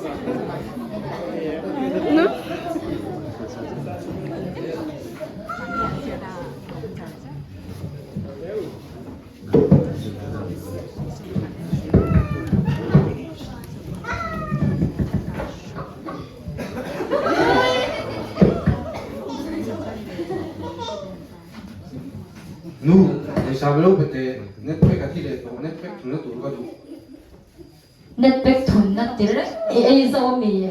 Nu, pawisa lo pe teh, net pack a thi leh tawh, net pack thunna tur ka duh. Net pack thunna ti reng i ei zo mi?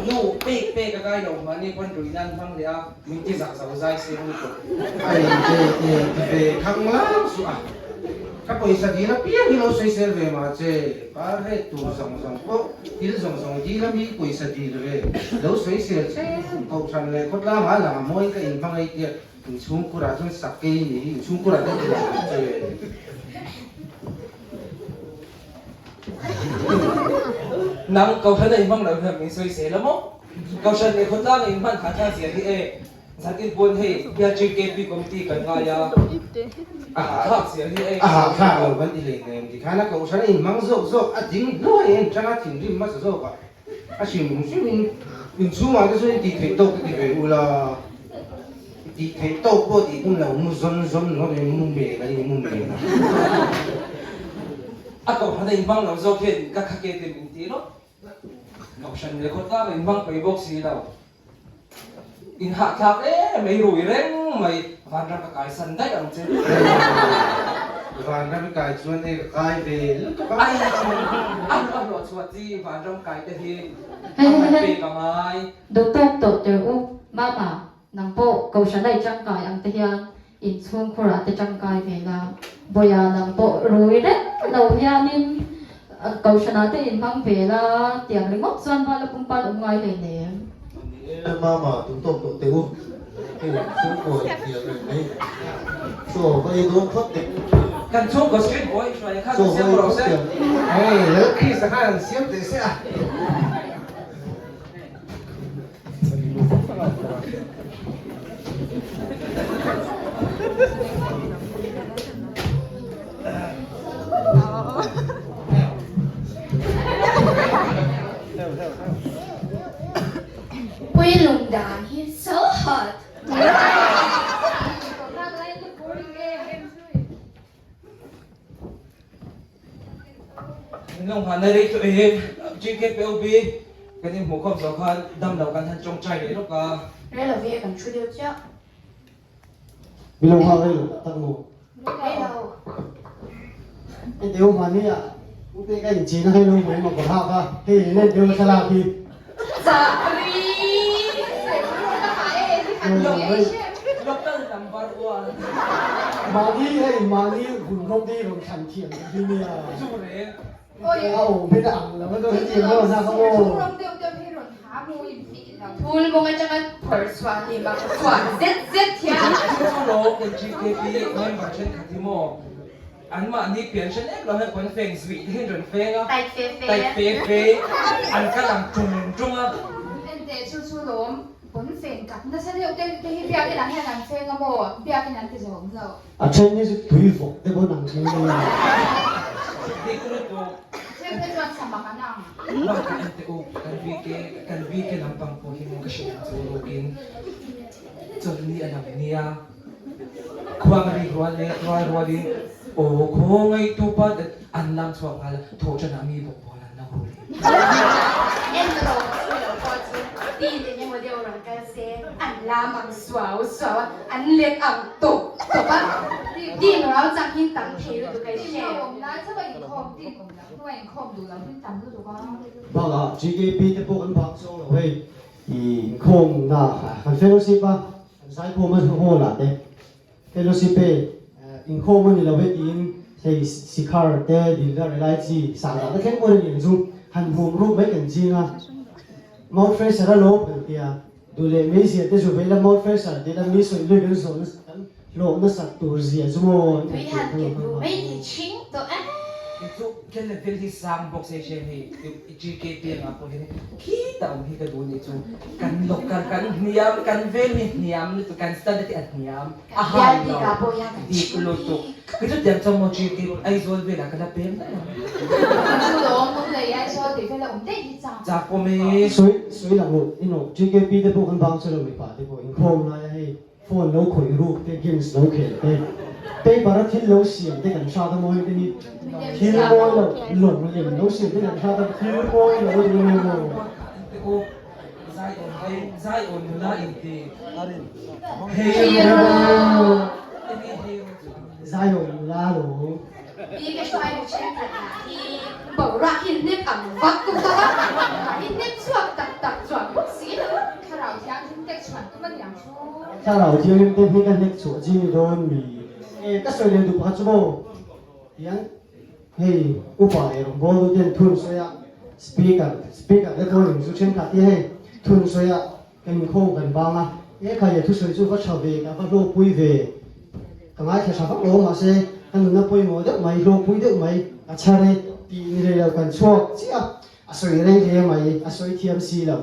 Nu, pek pek a kai lo, mahni pawn rui nan hmang leh a, min ti zak zo zai seng lutuk. Ai te te ti ve khang lang suh a, ka pawisa dil apiang hi lo sawisel ve mah che, par ret tur zawng zawng pawh thil zawng zawng dil a mi pawisa dil ve lo sawisel chen kohhran leh khawtlang ah lang a mawi ka inhmangaih tia inchhungkur ah chuan sakei ni hi inchhungkur ah te ti lo ang che. Nang Kohhran a inhmang lo hian min sawisel a maw? Kohhran leh khawtlang a inhman kha thlak zia hi e, zan in pawn hei hian GKP committee kan ngai a, a hahthlak zia hi e. A hahthlak lo kan ti hlei nen tikhan a Kohhran a inhmang zawk zawk a ding hnuai a inṭang a thinrim hmasa zawk a, a hrim hrim in inchhungah te chuan in tih theih tawk ka ti ve ula, i tih theih tawk pawh tih tum lo mu zawn zawn ringawt in mu mel a ni mu mel a. A Kohhran a inhmang lo zawk hian ka khake te min ti lawk. Kohhran leh khawtlang inhmang pei bawk si lo. Inhahthlak em mai rui reng mai vanram ka kai san daih ang che. Vanram i kai chuan e ka kai ve lutuk a. Ai a hlawh chhuah chi vanram kai te hi a man pek a ngai. Duh tawk tawh ter u mama nang pawh kohhran a i tangkai ang te hian inchhungkhur ah te tangkai ve la Bawiha nang pawh rui reng lo hianin kohhran ah te inhmang ve la tiang ringawt chuan vala pumpan awm ngai hlei nem. Ni e mama duh tawk tawh teh u hei chhungkaw inhnial reng mai chaw va ei dawn phawt teh. Kan chhungkaw street boy hruaia khan an siam rawh se. Hei Lalchris-a khan an siam teh se a. Pui lung dan hi so hot. Min lo nghahna rei tawh e, GKPOB kan inhmuh khawm zawh khan dam lo kan han tawngtai leh lawk a. Rei lo ve kan thu deuh chiah. Min lo nghak rei lo tak tak maw? Rei lo. Hei deuh hmani ah u te ka inchei na hei lo mai maw ka hak a, hei nen deuh thlalak hi. Chakri! Local number one. Mahni hei mahni hun rawng te hi rawn thlan thiam tak hi nia. Chu reng. A awm hi a ang lo a hetiang ho na kha aw. Phul mawng atanga phawrh chhuah ni mak chhuah zet zet hian. Chu chu lo kan GKP member thenkhat hi maw Anmahni pian hre lek lo hian kawn feng zuih te hian rawn feng a, Tight fe fe. tight fe fe, an kal ang tung tung a. Enteh chu chu lawm, kawn feng tak nasa deuh te te hi biakin ah hian an feng a maw, biakin an ti zawm lo. A then hi chu tui vawk te pawn ang thin a nia. Dik lutuk. A then te chuan samak an ang. Bakah enteh u, kan VK, kan VK lampang pawh hi maw ka hrilh ang chu rukin chawlhni a lang nia. Khuang ri rual leh rual rualin aw khawngaihtu pa an lam chhuak nghal a, thawhṭanah mi bawk bawl an lo ru leh. En rawh chu lo pawh chu tin eng emaw deuh rawn kal se an lam ang suau suau a, an let ang tawp tawp a, tin rau chang hin tam thei lutuk a i hre. Tin awm lai chauh a inkhawm, tin awm loh hnuah inkhawm duh loh hin tam lutuk a. Bakah GKP te pawh kan bak zawng lo hei i inkhawmna kan fellowship a. Kan zaikhawm a hall ah te fellowship e inkhawm a ni lo e tiin hei sikhar te dildar elaichi sahdah te thleng pawh a ni ang chu han hmuam rup mai kan ching a mouth fresher a lawm kan tia duh leh meizia te zu vei la mouth fresher tih la mi sawi lui kan zawh nasa kan hlawh nasat tur zia chu maw an Tui tih han kha ken duh mai ni chhing tawh e. Kei chu ka level hi sang bawk se hriat hei GKP angah pawh hian khitah awm hi ka duh anih chu kan local kan hniam kan vel hi hniam lutuk kan standard hi a hniam a hai lo dik lutuk kei chu tiang chuan maw GK Aizawl velah ka la pem daih ang. Chu lawm lawm lei. Lunglei Aizawl tih vel a awm daih hi chak. Chak pawm e. Sawi sawi lang u ino GKP te pawh kan bang chu lo mipa te pawh inkhawm laia hei phone lo khawih ruk te games lo khel te paper a thil lo siam te kan hrat a mawi te hi thil mawi lo lawng lem lo siam te kan hrat a thil mawi lo a ni maw. Zion hei Zion nula inti Hero. Enge hero chu ang? Zion nula lo. Pi ka hruai mi thenkhat lah hi boruak hi hnep ang vak vak a, mahni hnep chhuak tak tak chuan bawk si lo. Thlarau Thianghlim te chhuan tum a niang chu. Thlarau Thianghlim te hnek a hnek chhuah chi ni dawn mi? E ka sawi leh duh pakhat chu maw? Tiang Hei upa leh rawngbawltu ten thun sawi a speaker speaker te pawh eng chu thenkhat hi hei thun sawi a kan inkhawm kan bang a he kha leh thusawi chu va tha ve ka va hlawkpui ve ka ngaithla tha vak lo mahse ka nunna pawimawh deuh mai hlawkpui deuh mai ka chhar e tih ni rei lo kan chhuak chiah a a sawi rei hle mai a sawi thiam si lo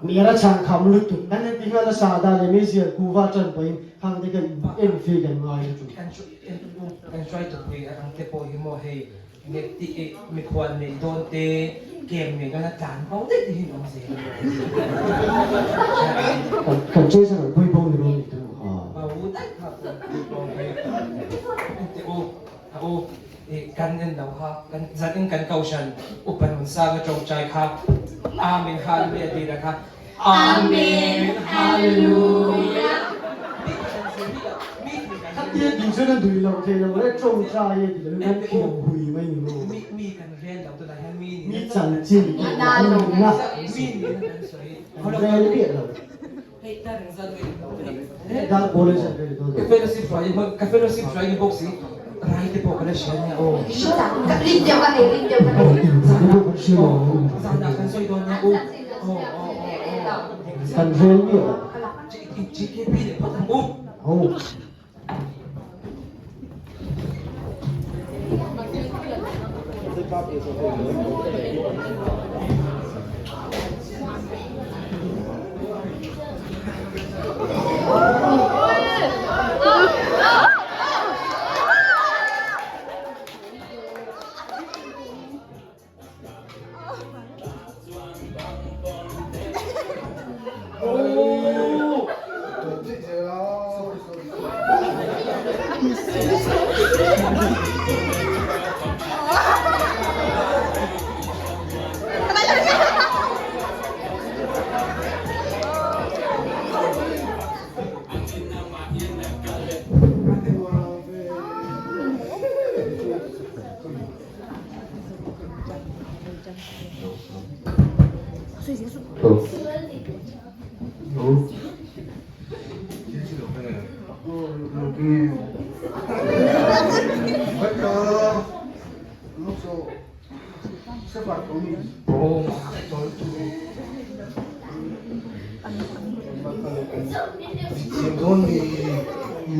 mi a chhan kham lutuk kan ti nghal a sahdah leh meizial kuva tan pawhin khang te kan en fee kan ngai lutuk. Kan hruaitupui ang te pawh hi maw hei mikhual neih dawn te kem nei dawn a tlan bo daih te hi an awm zel a maw. Kan treasurer pui bo ni dawn ni tu ha. Bo daih kha pui bo hei ente u a u kan en lo kha kan zan in kan kohhran upa Nunsanga tawngtai kha Amen Hallelujah ti la kha Amen Hallelujah. Khatia tih chuan a duih loh theih loh leh tawngtai e ti lo in kan thiam hui mai ni maw? Mi kan rel lo tunah hian mi Mi chanchin Mi na lo. Mi ni na kan sawi. Kan rel miah lo. Hei ta reng zan nge lo hei. Dar ball in zan rel dawn lo. Ka fellowship hruai hi ka fellowship hruai ni bawk si rai te pawh ka la hria nia aw. Ka rin deuh ka nei rin deuh ka nei. Zanah kan sawi dawn nia u. Kan rel miah lo. GKP leh phawt ang u. Ho.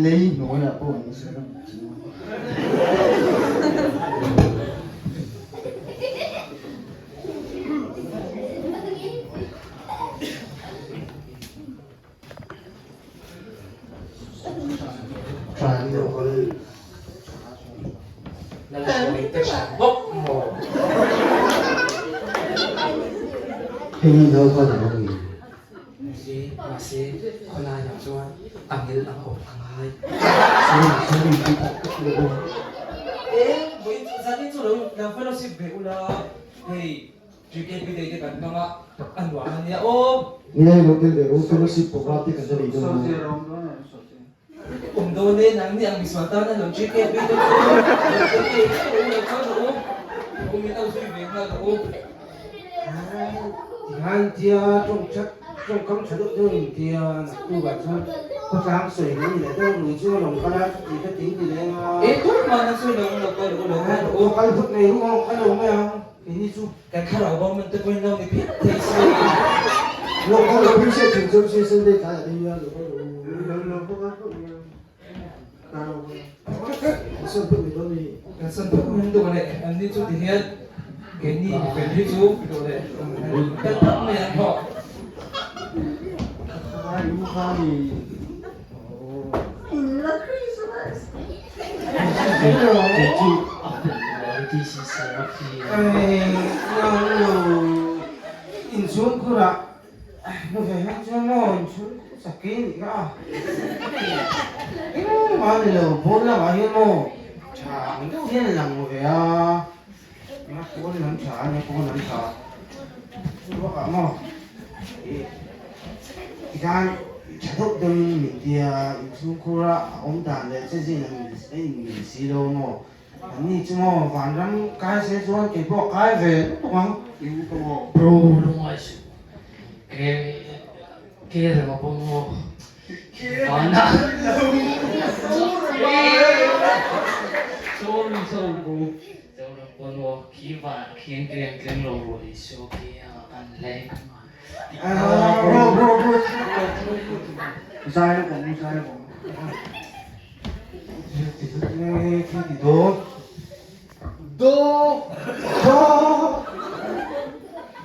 Lei hnuaiah pawh an zir ang chu. Hei hi naupan a awm ngei. Mahse, khawlaiah chuan a ngil ang awm a ngai. E, vawiin chu zanin chu lo lo fellowship ve ula, hei GKP day te kan hmang a, a nuam a nia aw. Nia hei lo tel ve rawh u, fellowship program te kan la nei dawn a. Awm dawn e, nangni ang misual tan a lo GKP te chu lo tel ve rawh u, lo kal rawh u, u min lo zui ve nghal rawh u. Tihan tia tawngthat tawngkam tha deuh deuh in tia naktukah chuan khawtlang sawi mai ni leh deuh rui chu a rawn kal a chuti ka ti ni leng a. E tur man a sawi lo lo kal rawh u lo kal rawh u. Kal phut nei ru ang kal lo mai ang keini chu. Kan thlarau bo man te pawhin lo ni phian thei si. Lo kal lo phei se chung chu se Sunday tlaiah te hian lo kal rawh u. Lo lo kal phut mai ang. Kan sawn phut mai dawn a ni. Kan sawn phut mai dawn e, an ni chu ti hian keini mifel hi chu kan phut mai ang hawh. LTC Sarawak hi. Ei, nang lo inchhungkhurah hmu ve hman chuan maw inchhungkhur chak i nih kha a. Engmah a ni lo, pawn lamah hian maw tha ang deuh hian a lang ve a. Nia pawn lam tha a nia pawn lam tha. Chu bakah maw ih tikhan tha deuh deuhin min tia inchhungkhura a awm dan leh che zin a inmil si lo maw. Anni chu maw vanram kai se chuan kei pawh kai ve lutuk ang. I u ka maw? Bro lungngai suh. Ke ke reng a pawh maw? Vana. Sorry sorry bro. Zoram pawn maw khi van khi an tleng tleng lo rual i so khi a kan leng. Bro bro bro. Zai lo kawng zai lo kawng. Do Do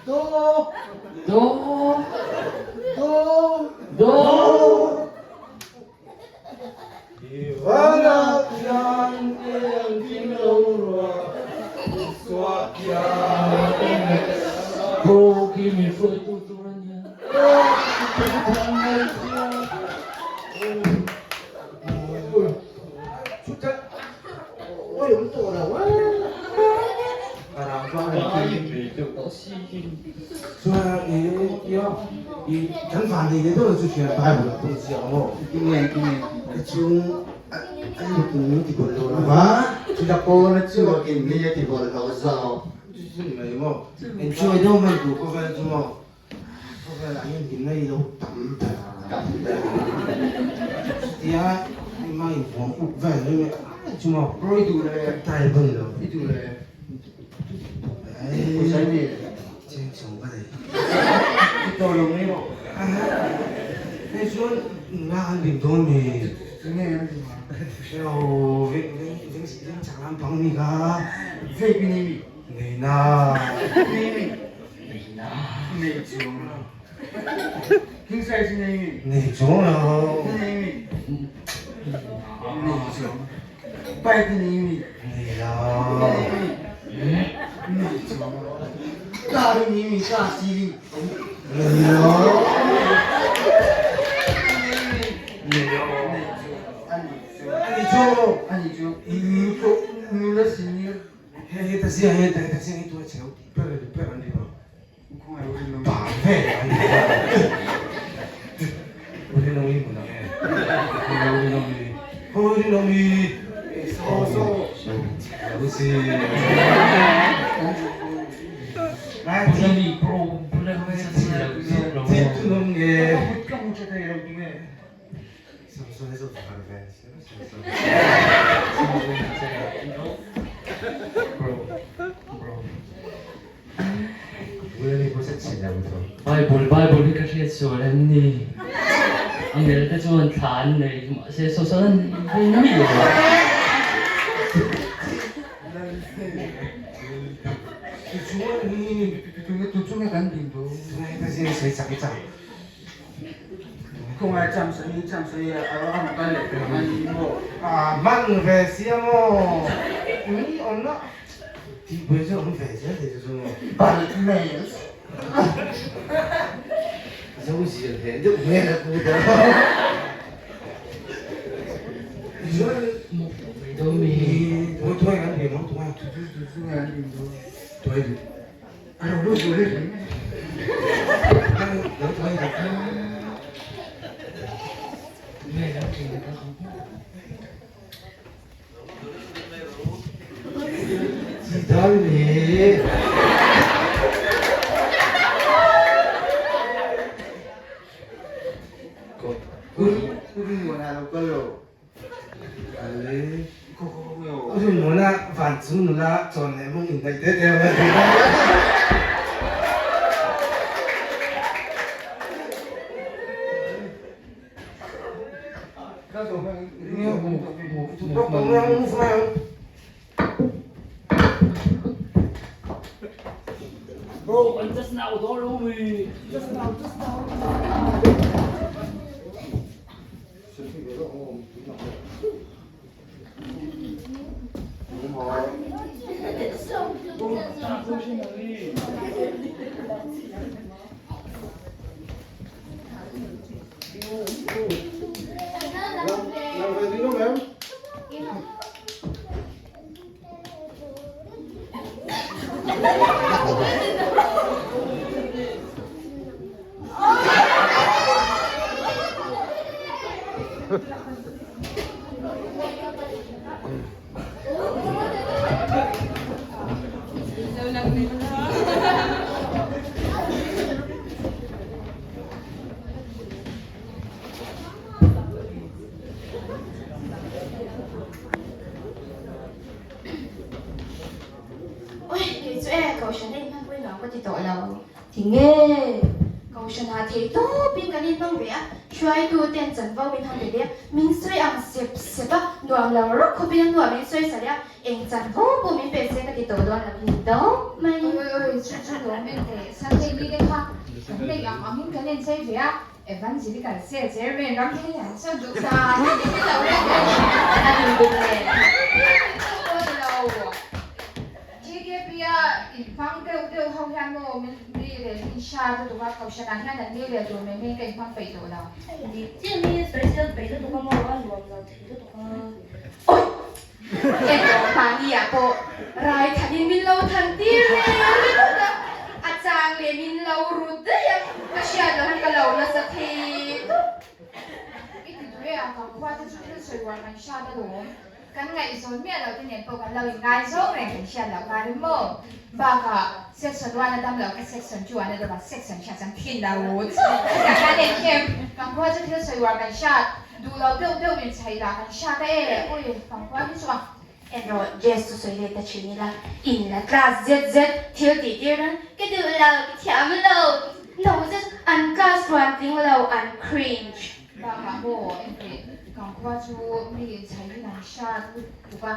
Do Do Do Do Do Ivana pian ang ding lo rua Isua pian Bro khi mi hruai tu tur a nia. Khawvelah hian hlimna i lo tam ber tam ber chutia hma in huam up vel mai mai a chu maw Bro i duh le tai pawh ni lo i duh le pawisa i nei cheng chho ka nei i tawh lo mai rawh hei chuan nula an rim dawn mi enge an rim a hrelo veng veng veng veng chak lampang ni kha vape i nei mi nei na nei mi Nei chuang lo. King size i nei mi? Nei chuang lo. I nei mi? Nei chuang. Bike i nei mi? Nei lo. I nei mi? Nei chuang lo. Car i nei mi? Car ceiling. Nei lo. I nei mi? Nei lo. Nei chuang. Ani chuang. Ani chuang lo. Ani chuang. Nula senior. Hei heta ziah heta heta ziah hi tura chhelo tih ber leh ber an ni lo. Bang ve an ni lo. Rinawmi hmun ang e. Rinawmi. Rinawmi. So so. Chhelo si. Bulani bro bulani chhelo lo. Thil tu nom nge. Ka mu tha thei lo tu nge. Bible Bible hi ka hriat sual em ni? Angel te chuan thla an nei mahse sawsal an nei ve miah lo a. Hman ve sia maw? Mi awmna tih buai chu awm ve zel thei chu chu maw? Zo zir ve deuh hmel a pu ta. Vancung nula cawn le mung in daih te te ma ti. Bro, I'm just now don't me. Just now, just now. Oi, kei chu e, Kohhran a inhmanpui nuam ka ti tawh lo. Tinge? Kohhranah thei tawpin kan inhmang ve a, hruaitu ten chanvo min han pe ve a, min sawi ang sep sep a, nuam lo rawk khawpin a hnuah min sawi sa leh a, eng chanvo pawh min pe se ka ti tawh dawn lo hi ni tawp mai. Oi oi oi, chu chu lawm en teh, Sunday ni te kha kan neih ang angin kan enchei ve a, Evangelical cell chairman ram hi an sawn duh sa a ni lo reng reng a ni bawk nen. Chu pawh ni lo. GKP a inhmang deuh deuh ho hian maw min mi leh min hra lutuk a, Kohhranah hian an mi leh tur mai mai ka inhmang peih tawh lo. Dik chiah mi sawisel peih lutuk a maw a nuam lo thei lutuk a. Awi! Englo mahni ah pawh rai thanin min lo than tir reng ringawt a, a chang leh min lo rut daih a, ka hriat loh hian ka lo nasa thei tawp. I ti duh e a, kan khua te chu thil sawi uar kan hriat alawm. Kan ngaihzawn miah loh te nen pawh kan lo inngaizawng reng kan hriat loh kar in maw? Bakah section one a dam loh kha section two an a dam a, section hriat chuan thin lo chauh hetiang hian en em? Kan khua chu thil sawi uar kan hriat duh lo deuh deuh in chhaih lah kan hriat a e, ui kan khua hi chu a. En rawh, Jess chu sawi let ta thin ila, in la class zet zet thil tih tir nan ka duh lo, ka thiam lo, no zet an class ruan tling lo, an cringe. Bakah maw engteh kan khua chu mi inchhaih hi kan hrat lutuk a,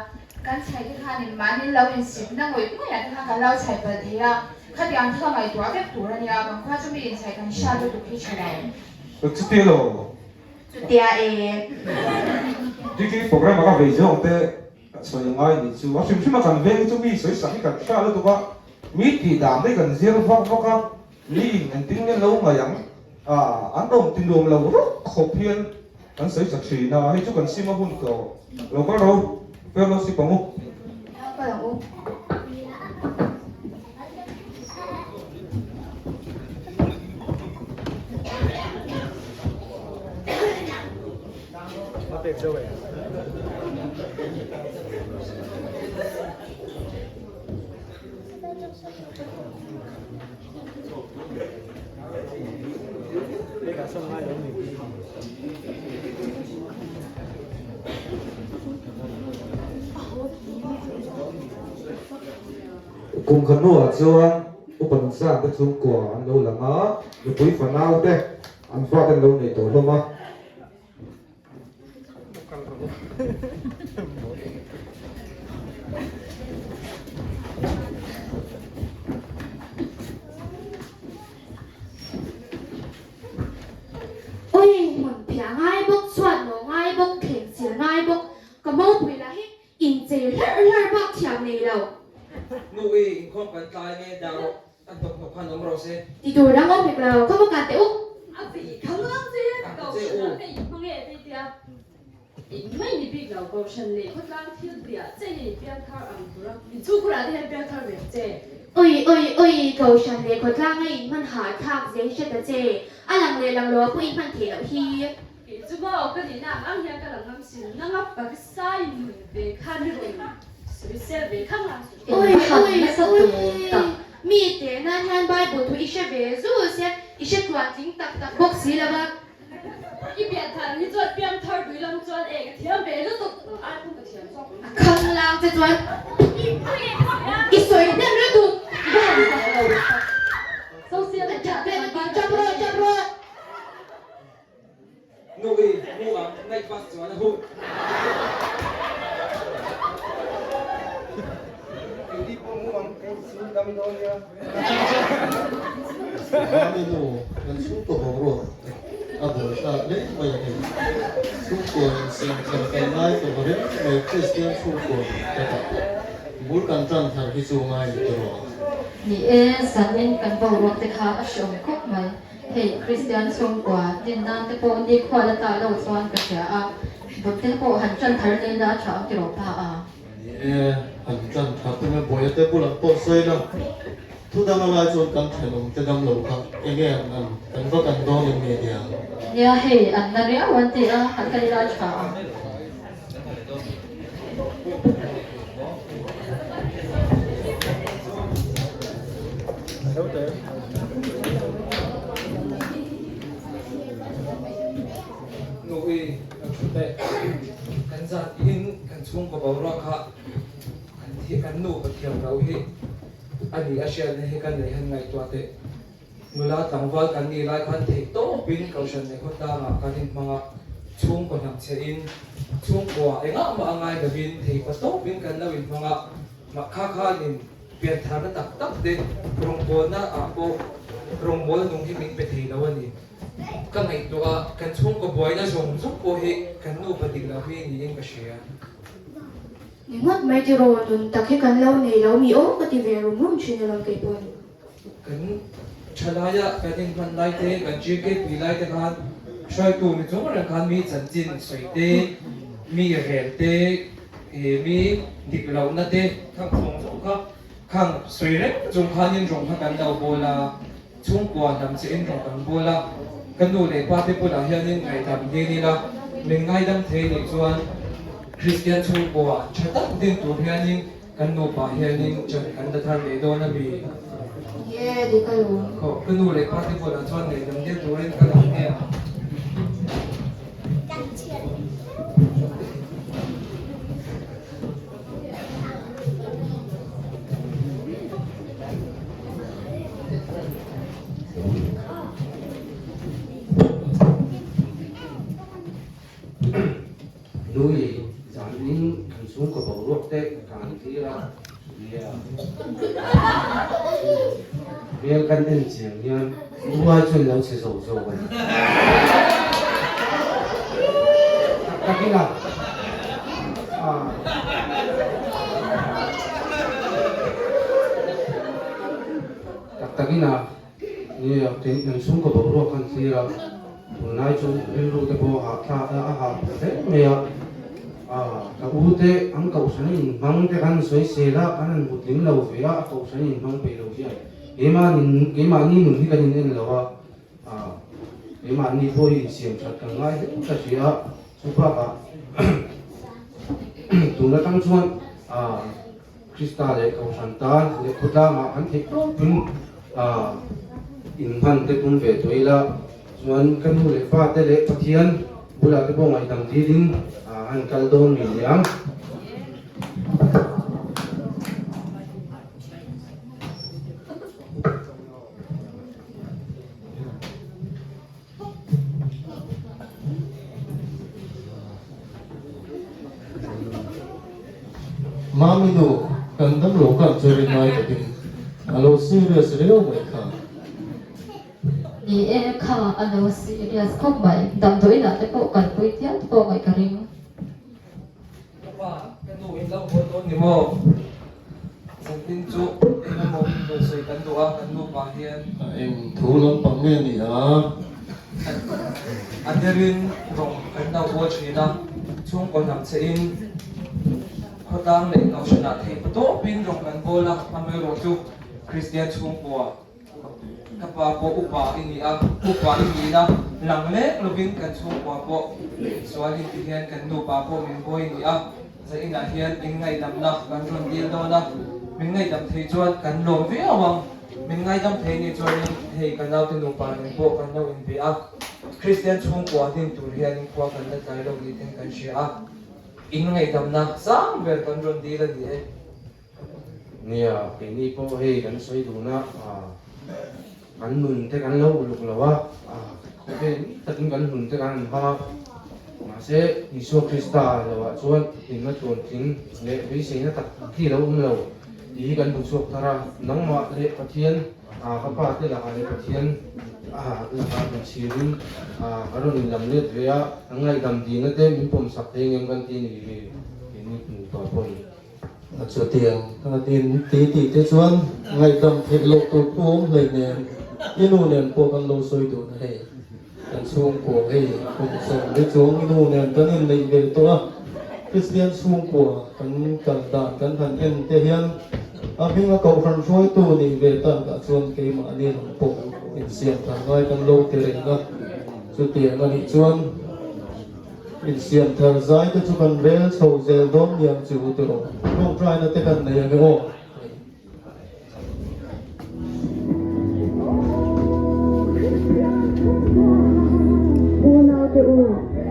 kan chhaih te khan in mahni lo insip na ngawih ngawih ah te khan kan lo chhaih palh thei a, khatiang te kha ngaihtuah vek tur a nia, kan khua chu mi inchhaih kan hrat lutuk hi tha lo. Chutia lo. Chutia e. Diki program a ka vei zawng te sawi a ngai nih chu, a hrim hrim a kan veng hi chu mi sawi sak hi kan hrat lutuk a, mi tih dan te hi kan zir vak vak a, Mi in engtin nge lo ngaih ang? Ah, an awm ti nuam lo rawk khawp hian kan sawi sa thin a, hei chu kan sim a hun tawh. Lo kal ro, fellowship ang u. Lo kal ang u. Kum khat hnuah chuan upa nunsan te chhungkua an lo lang a, nupui fanau te an fate an lo nei tawh hlawm a. Ui, hmun phiah ngai bawk, chhuat maw ngai bawk, thleng chil ngai bawk, ka mopui lah hi inchei hlarh hlarh bak thiam nei lo. Nu i inkhawm kan tlai nge dah rawh. A hnawk hnawk khan awm rawh se. Ti tur dang awm hek lo, khaw kan teh u. A vei kha lang che Kohhran ah ka inhmang e tei tia. Eng mai ni bik lo Kohhran leh khawtlang thil tiah che hi piangthar ang tura min chhungkhur ah te hian piangthar ve ang che. Ui ui ui Kohhran leh khawtlang a inhman hah thlak zel hre ta che. A lang leh lang lo a pawh inhman theih loh hi. Kei chu maw ka nihna ang ang hian ka lang ngam sin nanga Pharisai nun ve khan i rawn sawisel ve khang lang suh. Ui ui ui mi teh nan hian Bible thu i hre ve zul sia i hre tluan tling tak tak bawk si lo va. I pian than hi chuan piang thar tui lam chuan e ka thiam ve lutuk ai pawh ka thiam zawk ang. A khang lang che chuan i sawi hnem lutuk i va han zak lo tak. Social A tap ve ka ti tap rawh tap rawh. Nu i mu ang night bus chuan a hun. Keini pawh mu ang kei chu dam dawn nia. Mami nu kan chhungkaw boruak a buai hlak hle mai a ni. Chhungkaw in siam thar kan ngai tawh reng mai Kristian chhungkaw dik takah. Bul kan tan thar hi chu ngai ni tawh. Ni e, zanin kan boruak te kha a hreawm khawp mai. Hei Kristian chhungkua din nan te pawh nikhua la ta lo chuan ka hria a, bul te pawh han tan thar leh la a tha ang tiraw pa a. Ni e, han tan thar te mai buaia te bulah pawh sawi la, thu dang a lai chuan kan thenawm te dam lo kha eng nge an an kan va kan dawn em nge nia. Nia hei an na riau an ti a, han kal ila a tha ang. Nui kan thu teh. Kan zat in kan chhungkaw boruak kha kan thi kan nupa thiam lo hi a ni a hriatna hi kan nei han ngaihtuah teh. Nula tlangval kan nih lai khan theih tawpin Kohhran leh khawtlangah kan inhmang a, chhungkaw hnamchhe in chhungkua engah mah a ngai lovin theipa tawpin kan lo inhmang a, mah kha khanin piantharna tak tak te rawngbawlna ah pawh rawngbawl nung hi min pe thei lo a ni. Ka ngaihtuah a, kan chhungkaw buaina zawng zawng pawh hi kan nupa dik lo hi niin ka hria. Ni ngawt mai tiraw, nun tak hi kan lo nei lo mi aw ka ti ve rum rum thin alawm keipawn. Kan thalaia kan inhman lai te, kan GKP lai te khan hruaitu ni chung reng khan mi chanchin sawi te, mi rel te, he mi dik lohna te khang zawng zawng kha khang sawi reng chung khanin rawng kha kan lo bawl a, chhungkua hnam che in rawng kan bawl a, ka nu leh pa te bulah hianin ngaihdam dil ila, min ngaidam thei nih chuan Kristian chhungkua tha tak din tur hianin Kan nupa hianin chan kan la thar leh dawn a mi? Ye, dik a lo. Khaw, ka nu leh pa te bulah chuan ngaihdam deuh turin ka lang nge ang. Nui zanin kan chhungkaw boruak te ka an thlir a, nia hmel kan en chiang hian ruai chu an lo che zo zo a ni. Tak tak ila ah. Tak tak ila. Nia, kei kan chhungkaw boruak kan thlir a, tunlai chu rilru te pawh a hah a hah pawh hle mai a, ka u te an kohhran inhmang te kan sawi sel a, kan han hmu tling lo ve a, a kohhran inhmang peih lo hian keimahni keimahni nun hi kan in en lo a, keimahni pawh hi insiam that kan ngai hle ka hria a, chu bakah tun atang chuan Krista leh Kohhran tan leh khawtlangah kan theih tawpin inhman te tum ve tawh ila, chuan ka nu leh pa te leh Pathian bulah te pawh ngaihdam dilin an kal dawn mi niang. Mami nu, kan damlo khan chu rin ngai takin a lo serious riau mai kha. Ni e, kha a lo serious khawp mai. Damdawiinah te pawh kalpui tial te pawh ngaih ka ring. Ka pa, ka nu in lo haw dawn ni maw? Zantin chu eng emaw rawn sawi kan duh a, kan nupa hian. Eng thu lampang nge ni a? A derin rawng kan lo bawl thin a, chhungkaw hnam che in khawtlang leh kohhranah theih tawpin rawng kan bawl a, amaherawhchu Kristian chhungkua Ka pa pawh upa i ni a, upa i nihna lang lek lovin kan chhungkua pawh sual in ti hian kan nupa pawh min buai ni a, zainah hian in ngaihdamna kan rawn dil dawn a, min ngaihdam thei chuan kan lawm viau ang, min ngaidam thei nih chuanin hei ka naute nupa nen pawh kan lo inbe a, Kristian chhungkua din tur hianin khua kan la tlai lo ni ten kan hria a, in ngaihdamna sang ber kan rawn dil a ni e. Nia, keini pawh hei kan sawi dun a, kan nun te kan lo uluk lo a, khawvel ni takin kan nun te kan han hmang a, mahse Isua Krista lohah chuan hlimna tluantling leh beiseina tak tak hi a lo awm lo tih hi kan hmu chhuak thar a, nangmah leh Pathian ka pa te lakah leh Pathian lakah inchhirin ka rawn inlam let ve a, kan ngaihdam dihna te min pawmsak thei ngem kan ti a ni hi keini hmu tawh pawhin. Chutiang in ti tih te chuan ngaihdam theih loh tur thu awm hlei nen i nu nen pawh kan lo sawi dun a hei. Kan chhungkua hei kum 40 chuang i nu nen kan inneih ve tawh a, Kristian chhungkua kan kal dan kan han en te hian a hminga kohhran hruaitu nih ve takah chuan keimahni lam pawh insiam thar ngai kan lo ti reng a, chutiang a nih chuan insiam thar zai te chu kan rel chho zel dawn niang chu tiraw tawngtaina te kan nei ange aw. Unaute u,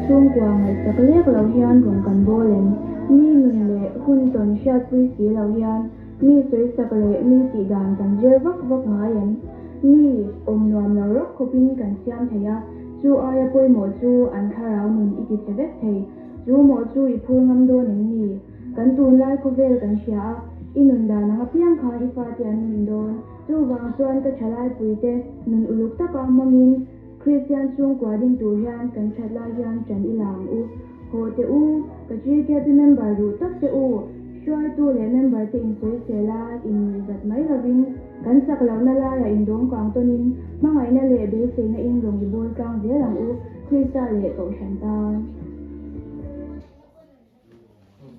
chhungkua ngaihsak lek lo hian rawn kan bawl em? Mi nun leh hun tawn hriatpui si lo hian mi sawisak leh mi tihdan kan zir vak vak ngai em? Mi awm nuam lo rawk khawpin kan siam thei a, chu aia pawimawh chu an thlarau nun i ti che vek thei. Chu mawh chu i phur ngam dawn em ni? Kan tunlai khawvel kan hria a, i nun dan ang apiang khan i fate an nun dawn. Chuvang chuan ka thalaipuite nun uluk taka hmangin Kristian chhungkua ding tur hian kan that lai hian ṭan i la ang u. Haw teh u, ka GKP member duh tak teh u, hruaitu leh member te insawisel a, innuihzat mai lovin kan chak lohna laiah indawmkang tawnin hmangaihna leh beiseina in rawn i bawl tlang zel ang u, Krista leh Kohhran tan.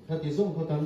Khati zawng kha kan.